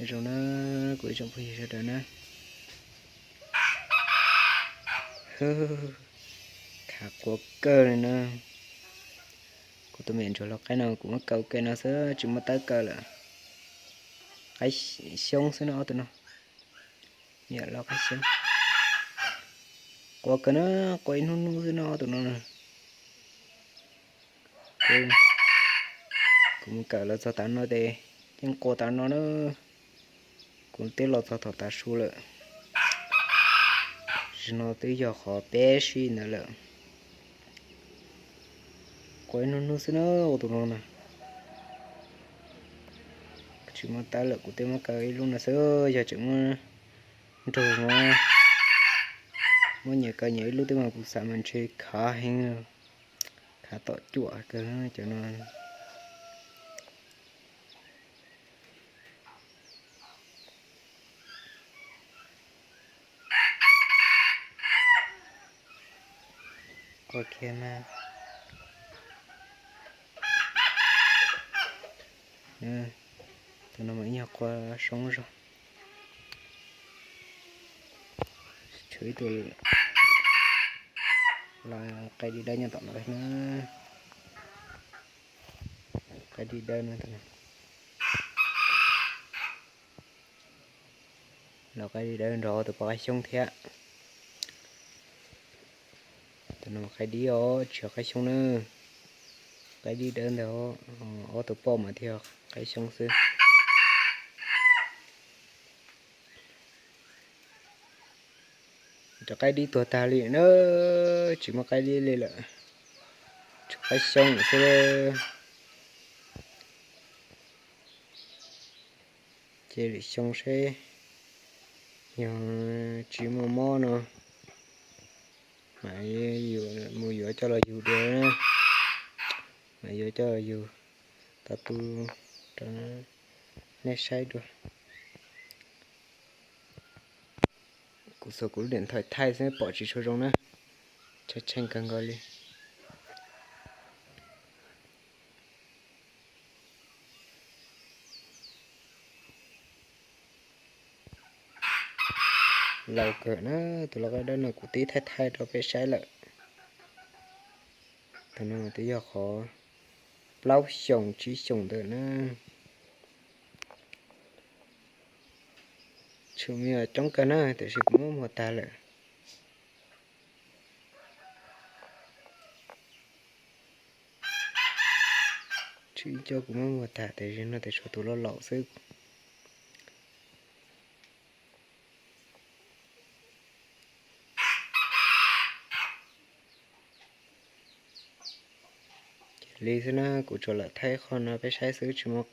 Zoo na, kuv ib tsoom phooj ywg sawv daws na. Khav quav kawg li na. Kuv tus me nyuam ntsuag lau qaib no kuv muab kaw ke no xwb tsis muaj tawb kaw lawm. Qaib xyoob xwb no ob tug no. Yam loj qaib xyoob. Quav kawg na, quav ib hnub hnub xwb no ob tug no. Kuv mus kawm los txog tav no ces yeej quav tav no na. Kuv twb los txog tom tav su lawm. Zaum no twb yog qhov peb sij ntawd lawm. Quav ib hnub hnub xwb na ua tus no na. Tsis muaj tawb lawm kuv twb muab kaw ib lub no xwb, yog tseem muaj nrug no, muab nyias kaw nyias ib lub twb mas kuv xav mas ntshe khav heev, khav tom cuam kawg cov no. Quav kiag mas. Tus no mas ib nyuag quav soob zog. Tshuav ib tug los qaib dib dawb nyob tom no na. Qaib dib dawb no. Los qaib dib dawb nrog ob tug poj qaib xyoob thiab. Tus no qaib dib os, tsis yog qaib xyoob na. Qaib dib dawb ntag, ob tug poj mas thiaj yog qaib xyoob xwb. Cov qaib dib tuag tag li na, tsis muaj qaib dib li lawm, tshuav qaib xyoob xwb. Ces lwm xyoo seb yog tsis muaj mob no mam mus yuav coj los yug dua, mam yuav coj los yug tau tu rau nej saib dua. Kuv xuas kuv lub điện thoại thaij xwb pom tsis tshua zoo na, tshee tshee kawg nkaus li. Laus kawg na, tus lau qaib dawb no kuv twb thaij thaij rau peb saib lawm. Tus no twb yog qhov plaub xyoos tsib xyoos ntawd na. Tshwm me nyuam coob kawg na, tiam sis kuv muab muag tag lawm. Tshwm ib co kuv muab muag tag, tiam sis no tes tshuav tus laus laus xwb. Ces li xwb na, kuv tsuas lam thaij qhov no peb saib xwb, tsis muaj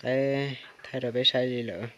qaib thaij rau peb saib li lawm.